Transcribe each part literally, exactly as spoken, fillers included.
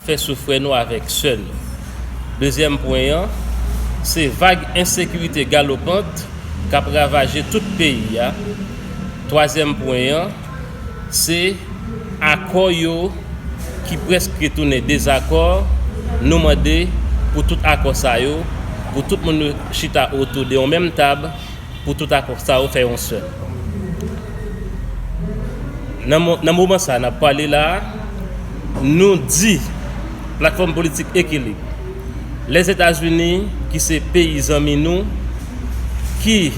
fè sou frè nou avèk sè nou. Dezyèm pwen an, se vag ensekirite galopant k ap ravaje tout peyi a. Twazyèm pwen an, se akò yo ki prèske tounen dezakò. Nou mande pou tout akò sa yo, pou tout moun yo chita otou de yon menm tab, pou tout akò sa yo fè yon sèl. Nan mo-, nan moman sa n ap pale la a, nou di Platfòm Politik Ekilib, Lèzetazini, ki se peyi zanmi nou, ki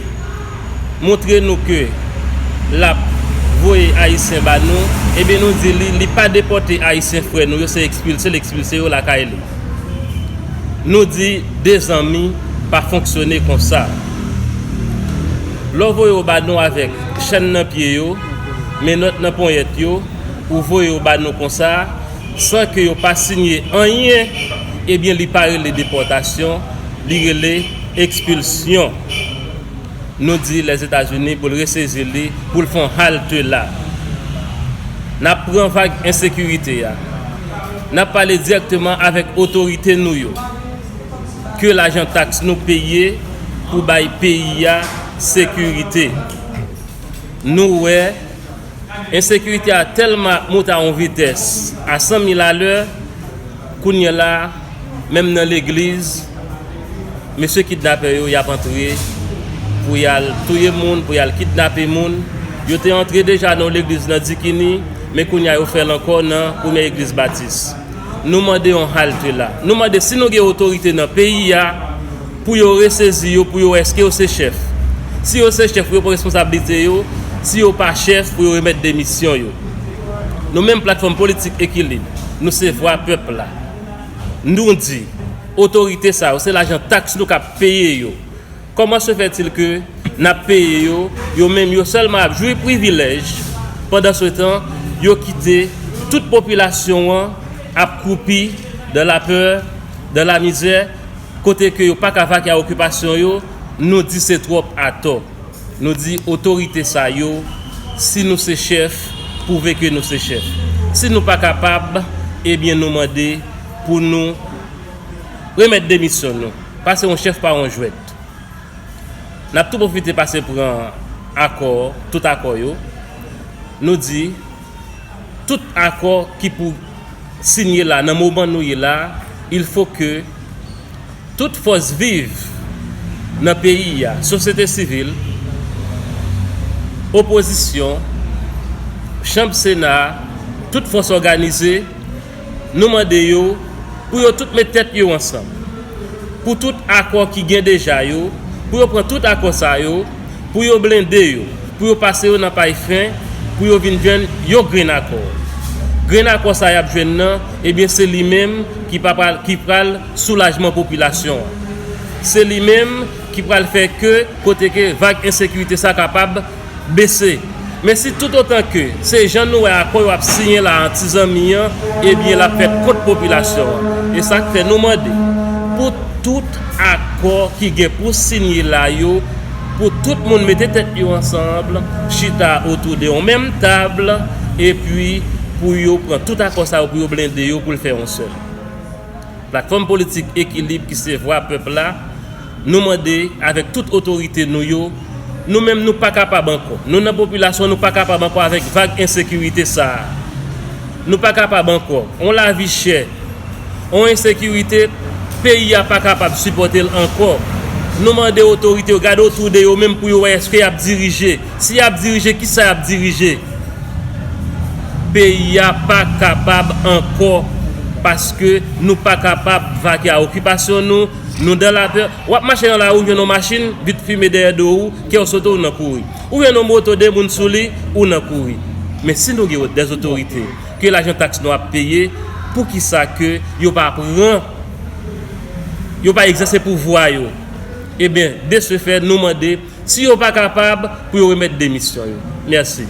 montre nou ke l ap voye Ayisyen ba nou, ebyen, nou di li, li pa depòte Ayisyen frè nou yo, se ekspilse l ekspilse yo lakay li. Nou di de zanmi pa fonksyone konsa. Lè w voye yo ba nou avèk chèn nan pye yo, menòt nan ponyèt yo, ou voye yo ba nou konsa, san ke yo pa sinye anyen, ebyen, li pa rele depòtasyon, li rele ekspilsyon. Nou di Lèzetazini pou l resezi li, pou l fè yon halte la. N ap pran vag ensekirite a. N ap pale dirèkteman avèk otorite nou yo. Ke lajan taks nou peye pou bay peyi a sekirite. Nou wè, ensekirite a tèlman ap monte a yon vitès a san mil alè, kounye a la, menm nan legliz, mesye kidnapè yo, y ap antre pou y al touye moun, pou y al kidnape moun. Yo te antre deja nan yon legliz nan Dikini, men kounye a yo fè l ankò nan premyè legliz batis. Nou mande yon halte la. Nou mande si nou gen otorite nan peyi a, pou yo resezi yo, pou yo wè èske yo se chèf. Si yo se chèf, pou yo pran responsablite yo. Si yo pa chèf, pou yo remèt demisyon yo. Nou menm Platfòm Politik Ekilib, nou se vwa pèp la. Nou di, otorite sa yo, se lajan taks nou k ap peye yo. Comment se fait-il que n ap peye yo, yo menm yo sèlman ap jwi privilèj, pandansetan, yo kite tout popilasyon an ap kwoupi dans la peur, dans la misère, kote ke yo pa ka vake a okipasyon yo, nou di se twòp atò. Nou di otorite sa yo, si nou se chèf, pwouve ke nou se chèf. Si nou pa kapab, ebyen nou mande pou nou remèt demisyon nou. Pase yon chèf pa yon jwèt. N ap tou pwofite pase pran akò, tout akò yo. Nou di, tout akò ki pou sinye la, nan moman nou ye la, il faut que tout fòs viv nan peyi a, sosyete sivil, opozisyon, chanm Sena, tout fòs òganize, nou mande yo pou yo tout met tèt yo ansanm. Pou tout akò ki gen deja yo, pou yo pran tout akò sa yo, pou yo blende yo, pou yo pase yo nan pay fen, pou yo vin jwenn yon grenn akò. Grenn akò sa y ap jwenn nan, ebyen, se li menm ki pa pral, ki pral soulajman popilasyon an. Se li menm ki pral fè ke kote ke vag ensekirite sa kapab bese. Men si toutotan ke se jan nou wè akò yo ap siyen la ant ti zanmi an, ebyen l ap fèt kont popilasyon an. E sa k fè nou mande pou tout akò ki gen pou sinye la yo, pou tout moun mete tèt yo ansanm, chita otou de yon menm tab, epi pou yo pran tout akò sa yo, pou yo blende yo, pou l fè yon sèl. Platfòm Politik Ekilib ki se vwa pèp la, nou mande avèk tout otorite nou yo, nou menm nou pa kapab ankò. Nou nan popilasyon, nou pa kapab ankò avèk vag ensekirite sa a. Nou pa kapab ankò. On lavi chè, on ensekirite, peyi a pa kapab sipòte l ankò. Nou mande otorite yo gade otou de yo menm pou yo wè èske y ap dirije. Si y ap dirije, kisa y ap dirije? Peyi a pa kapab ankò, paske nou pa kapab vake a okipasyon nou, nou dan lapè. W ap mache nan lari, ou jwenn yon machin, vit fimen dèyè do ou, kè w sote, ou nan kouri. Ou jwenn yon moto, de moun sou li, ou nan kouri. Men si nou gen dèzotorite, ke lajan taks nou ap peye, poukisa ke yo pa pran, yo pa egzèse pouvwa yo? Ebyen, de ce fait, nou mande, si yo pa kapab, pou yo remèt demisyon yo. Mèsi.